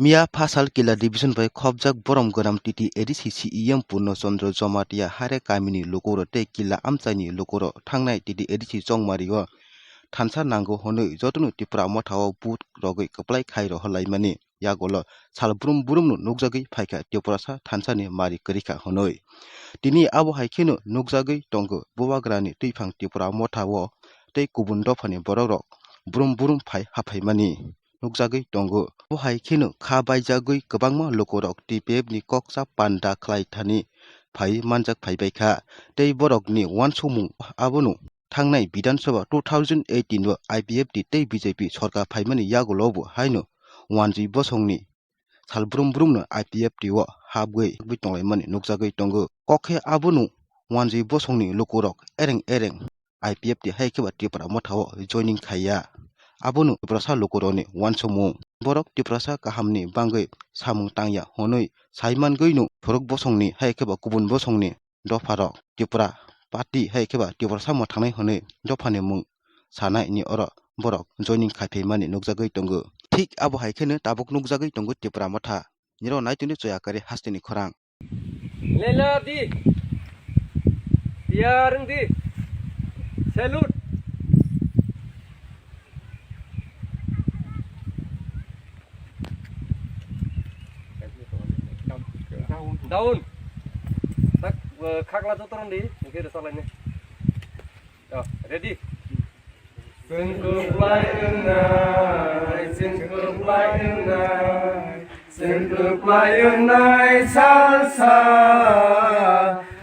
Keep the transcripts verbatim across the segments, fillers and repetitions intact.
Miya phasal Killa division bai khopjak borom gwnam T T A D C C E M Purno Chandra Jamatia Hare kamini lukurok tei Killa amchaini lukurok thangnai T T A D C chongmario thansa nango hwnwi jotono Tipra Motha o vote rogwi kwplai khai rohorlaimani yagulo sal brum brumno nukjagwi phaikha Tiprasa thansani mari kwrwikha hwnwi. Tini abo hai kheno nukjagwi tongo Bubagrani twiphang Tipra Motha o tei kubun dophani borokrok brum brum phai haphaimani nukjagwi tongo. Abo hai kheno kha baijagwi kwbangma lukurok T P F ni koksa panda khlai thani phai manjak phaibaikha tei borokni uansukmung abono thangnai Bidhan Sabha two thousand eighteen o I P F T tei B J P sorkar phaimani yagulo bo haino wanjwi bosongni sal brum brumno I P F T o habwi habwi tonglaimani nukjagwi tongo. Kok khe abono wanjwi bosongni lukurok ereng ereng I P F T hai khe ba Tipra Motha o joining khaiya. Abono Tiprasa lukurokni uansukmung. Borok Tiprasa kahamni bangwi samung tangya hwnwi sai mangwino phorok bosongni hai khe ba kubun bosongni dopharok Tipra party hai khe ba Tiprasa mwthangnai hwnwi dophani mung sanaini oro borok joining khaiphaimani nukjagwi tongo. Thik abo hai kheno tabuk nukjagwi tongo Tipra Motha. Nirok nai tongdi choya kari hasteni khorang. Lela di. Tiyar wng di. Salute. Down. Tak, eh, khakla joto rwng di, hingke rwchaplaini. Oh, ready? Chwng kwplai wngnai, chwng kwplai wngnai, chwng kwplai wngnai salsa.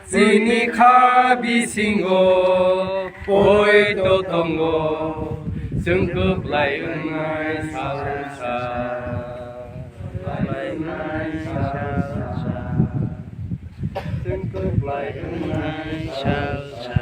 Chini kha bisingo poito tongo, chwng kwplai wngnai salsa. Kwplai wngnai salsa. Chwng kwplai wngnai salsa.